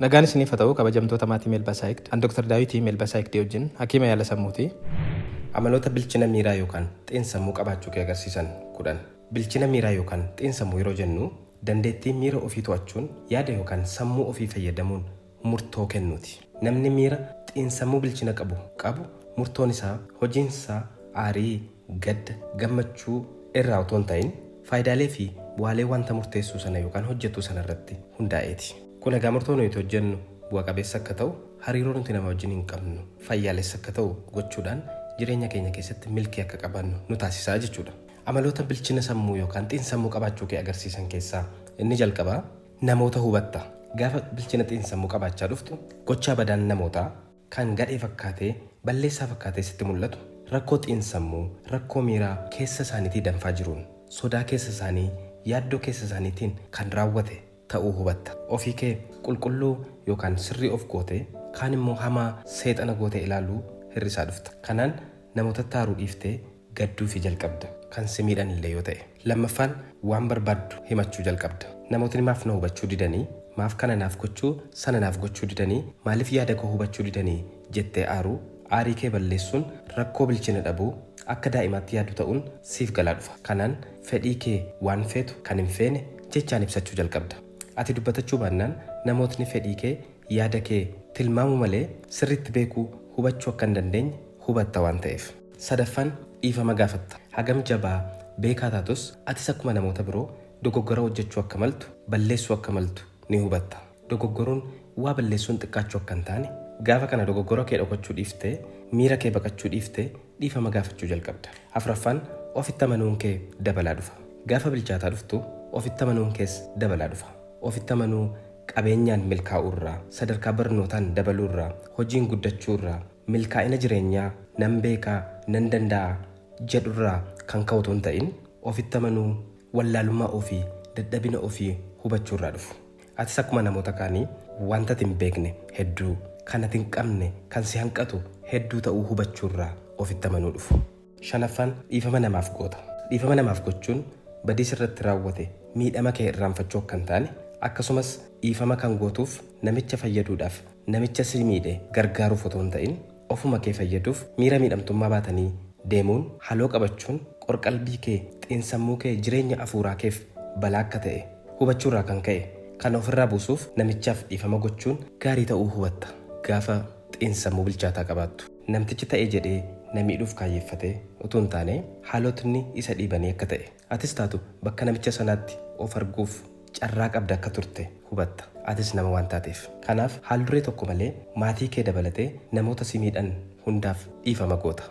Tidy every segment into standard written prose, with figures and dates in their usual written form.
Nagaan isiniif haa ta'u kabajamtoota maatii Meelbaa Saayikd. An Dr. Daawitii Meelbaa Saayikdii wajjin hakiima yaala sammuuti. Amaloota bilchina miiraa yookaan xiinsammuu qabaachuu kee agarsiisan 10. Bilchina miiraa yookaan xiinsammuu yeroo jennu dandeettii miira ofii to'achuun yaada yookaan sammuu ofii fayyadamuun murtoo kennuuti. Namni miira xiinsammuu bilchina qabu qabu murtoon isaa, hojiin isaa aarii, gadda, gammachuu irraa otoo hin ta'in faayidaalee fi bu'aalee wanta murteessuu sana yookaan hojjetuu sana irratti hundaa'eeti. Kun egaa murtoo nuti hojjennu bu'a qabeessa akka ta'u, hariiroo nuti nama wajjin hin qabnu fayyaalessa akka ta'u gochuudhaan jireenya keenya keessatti milkii akka qabaannu nu taasisaa jechuudha. Amaloota bilchina sammuu yookaan xiinsammuu qabaachuu kee agarsiisan keessaa inni jalqabaa namoota hubatta. Gaafa bilchina xiinsammuu qabaachaa dhuftu gochaa badaan namootaa kan gadhee fakkaatee, balleessaa fakkaatee sitti mul'atu rakkoo xiinsammuu, rakkoo miiraa keessa isaaniitii danfaa jiruun, sodaa keessa isaanii, yaaddoo keessa isaaniitiin kan raawwate ta'uu hubatta. Ofii kee qulqulluu yookaan sirrii of gootee kaan immoo hamaa seexana gootee ilaaluu hir'isaa dhufta. Kanaan namootatti aaruu dhiiftee gadduufii jalqabda. Kan si miidhan illee yoo ta'e. Lammaffaan waan barbaaddu himachuu jalqabda. Namootni maaf na hubachuu didanii, maaf kana naaf gochuu, sana naaf gochuu didanii, maaliif yaada koo hubachuu didanii jettee aaruu, aarii kee balleessuun rakkoo bilchina dhabuu, akka daa'imaatti yaaduu ta'uun siif galaa dhufa. Kanaan fedhii kee waan feetu, kan hin feene jechaan ibsachuu jalqabda. Ati dubbatachuu baannaan namootni fedhii kee, yaada kee tilmaamuu malee sirriitti beekuu, hubachuu akka hin dandeenye hubatta waan ta'eef. Sadaffaan dhiifama gaafatta. Hagam jabaa, beekaa taatus atis akkuma namoota biroo dogoggora hojjechuu akka maltu, balleessuu akka maltu ni hubatta. Dogoggoruun waa balleessuun xiqqaachuu akka hin taane, gaafa kana dogoggora kee dhokachuu dhiiftee, miira kee baqachuu dhiiftee dhiifama gaafachuu jalqabda. Afraffaan ofitti amanuun kee dabalaa dhufa. Gaafa bilchaataa dhuftu ofitti amanuun kees dabalaa dhufa. Ofitti amanuu qabeenyaan milkaa'uurraa, sadarkaa barnootaan dabaluurraa, hojiin guddachuurraa, milkaa'ina jireenyaa nan beekaa, nan danda'a jedhurraa kan ka'u utuu hin ta'in ofitti amanuu wallaalummaa ofii, dadhabina ofii hubachuurraa dhufu. Atis akkuma namoota kaanii wanta ati hin beekne hedduu, kan ati hin qabne, kan si hanqatu hedduu ta'uu hubachuurraa ofitti amanuu dhufu. Shanaffaan dhiifama namaaf goota. Dhiifama namaaf gochuun badii sirratti raawwate miidhama kee irraanfachuu akka hin taane, akkasumas dhiifama kan gootuuf namicha fayyaduudhaaf, namicha si miidhe gargaaruuf otoo hin ta'in ofuma kee fayyaduuf miira miidhamtummaa baatanii deemuun, haloo qabachuun qorqalbii kee, xiinsammuu kee, jireenya afuuraa keef balaa akka ta'e hubachuurraa kan ka'e kana ofirraa buusuuf namichaaf dhiifama gochuun gaarii ta'uu hubatta gaafa xiinsammuu bilchaataa qabaattu. Namtichi ta'e jedhee na miidhuuf kaayyeffatee utuu hin taane haalotni isa dhiibanii akka ta'e atis taatu bakka namicha sanaatti of arguuf carraa qabda akka turte hubatta. Atis nama waan taateef. Kanaaf haalduree tokko malee maatii kee dabalatee namoota si miidhan hundaaf dhiifama goota.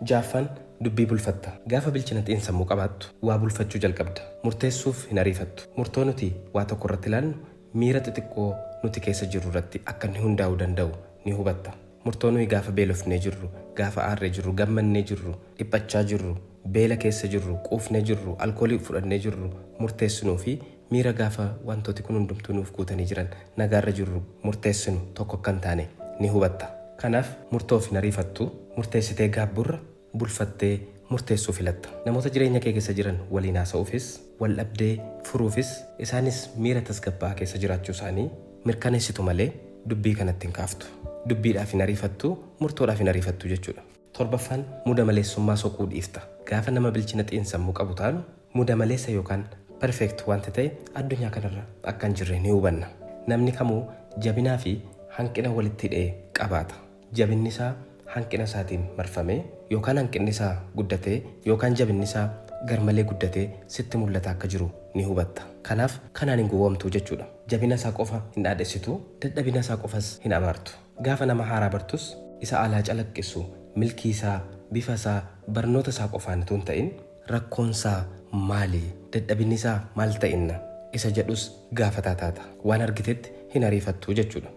Ja'affaan dubbii bulfatta. Gaafa bilchina xiinsammuu qabaattu waa bulfachuu jalqabda. Murteessuuf hin ariifattu. Murtoo nuti waa tokko irratti laannu miira xixiqqoo nuti keessa jirru irratti akka inni hundaa'uu danda'u ni hubatta. Murtoo nuyi gaafa beelofnee jirru, gaafa aarree jirru, gammannee jirru, dhiphachaa jirru, beela keessa jirru, quufnee jirru, alkoolii fudhannee jirru murteessinuu fi miira gaafa wantooti kun hundumtuu nuuf guutanii jiran nagaarra jirru murteessinu tokko akka hin taane ni hubatta. Kanaaf murtoof hin ariifattu, murteessitee gaabbuurra bulfattee murteessuu filatta. Namoota jireenya kee keessa jiran waliin haasa'uufis, wal dhabdee furuufis isaanis miira tasgabbaa'aa keessa jiraachuu isaanii mirkaneessitu malee dubbii kanatti hin kaaftu. Dubbiidhaaf hin ariifattu, murtoodhaaf hin ariifattu jechuudha. Torbaffaan muda maleessummaa soquu dhiifta. Gaafa nama bilchina xiinsammuu qabu taanu muda maleessa yookaan perfect wanti ta'e addunyaa kanarra akka hin jirre ni hubanna. Namni kamuu jabinaa fi hanqina walitti hidhee qabaata. Jabinni isaa hanqina isaatiin marfamee yookaan hanqinni isaa guddatee yookaan jabinni isaa garmalee guddatee sitti mul'ataa akka jiru ni hubatta. Kanaaf kanaan hin gowwoomtu jechuudha. Jabina isaa qofa hin dhaadhessitu, dadhabina isaa qofas hin abaartu. Gaafa nama haaraa bartus isa alaa calaqqisu, milkii isaa, bifa isaa, barnoota isaa qofaan utuu hin ta'in rakkoon isaa maali, dadhabinni isaa maal ta'inna isa jedhus gaafataa taata. Waan argitetti hin ariifattu jechuudha.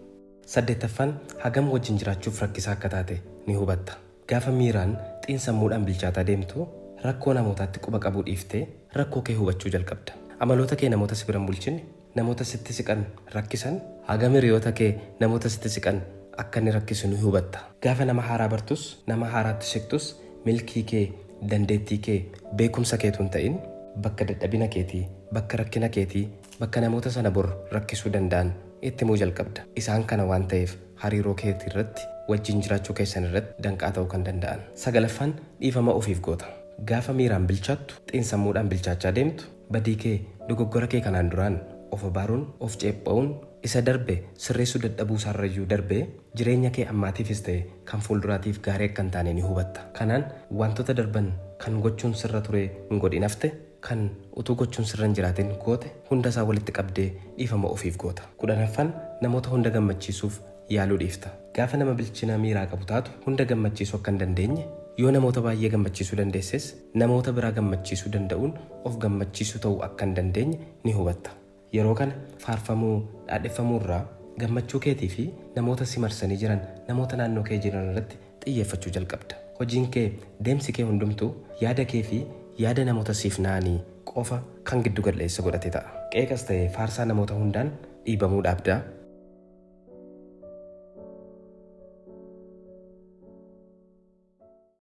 Saddeettaffaan hagam wajjin jiraachuuf rakkisaa akka taate ni hubatta. Gaafa miiraan, xiinsammuudhaan bilchaataa deemtu rakkoo namootaatti quba qabuu dhiiftee rakkoo kee hubachuu jalqabda. Amaloota kee namoota si bira hin bulchine, namoota sitti siqan rakkisan, hagam hiriyoota kee namoota sitti siqan akka inni rakkisu ni hubatta. Gaafa nama haaraa bartus, nama haaraatti siqxus milkii kee, dandeettii kee, beekumsa kee utuu hin ta'in bakka dadhabina keetii, bakka rakkina keetii Bakka namoota sana bor rakkisuu danda'an itti himuu jalqabda. Isaan kana waan ta'eef hariiroo keetii irratti, wajjin jiraachuu keessan irratti danqaa ta'uu kan danda'an. Sagalaffaan dhiifama ofiif goota. Gaafa miiraan bilchaattu, xiinsammuudhaan bilchaachaa deemtu, badii kee, dogoggora kee kanaan duraan of abaaruun, of ceepha'uun, isa darbe sirreessuu dadhabuu isaarrayyuu darbee jireenya kee ammaatiifis ta'e kan fuulduraatiif gaarii akka hin taane ni hubatta. Kanaan wantoota darban kan gochuun sirra turee hin godhin hafte, kan utuu gochuun sirra hin jiraatin goote hunda isaa walitti qabdee dhiifama ofiif goota. Kudhanaffaan namoota hunda gammachiisuuf yaaluu dhiifta. Gaafa nama bilchina miiraa qabu taatu hunda gammachiisuu akka hin dandeenye, yoo namoota baay'ee gammachiisuu dandeesses namoota biraa gammachiisuu danda'uun of gammachiisuu ta'uu akka hin dandeenye ni hubatta. Yeroo kana faarfamuu, dhaadheffamuu irraa gammachuu keetii fi namoota si marsanii jiran, namoota naannoo kee jiran irratti xiyyeeffachuu jalqabda. Hojiin kee, deemsi kee hundumtuu yaada kee fi yaada namoota siif na'anii qofa kan giddu galeessa godhate ta'a. Qeeqas ta'e faarsaa namoota hundaan dhiibamuu dhaabda.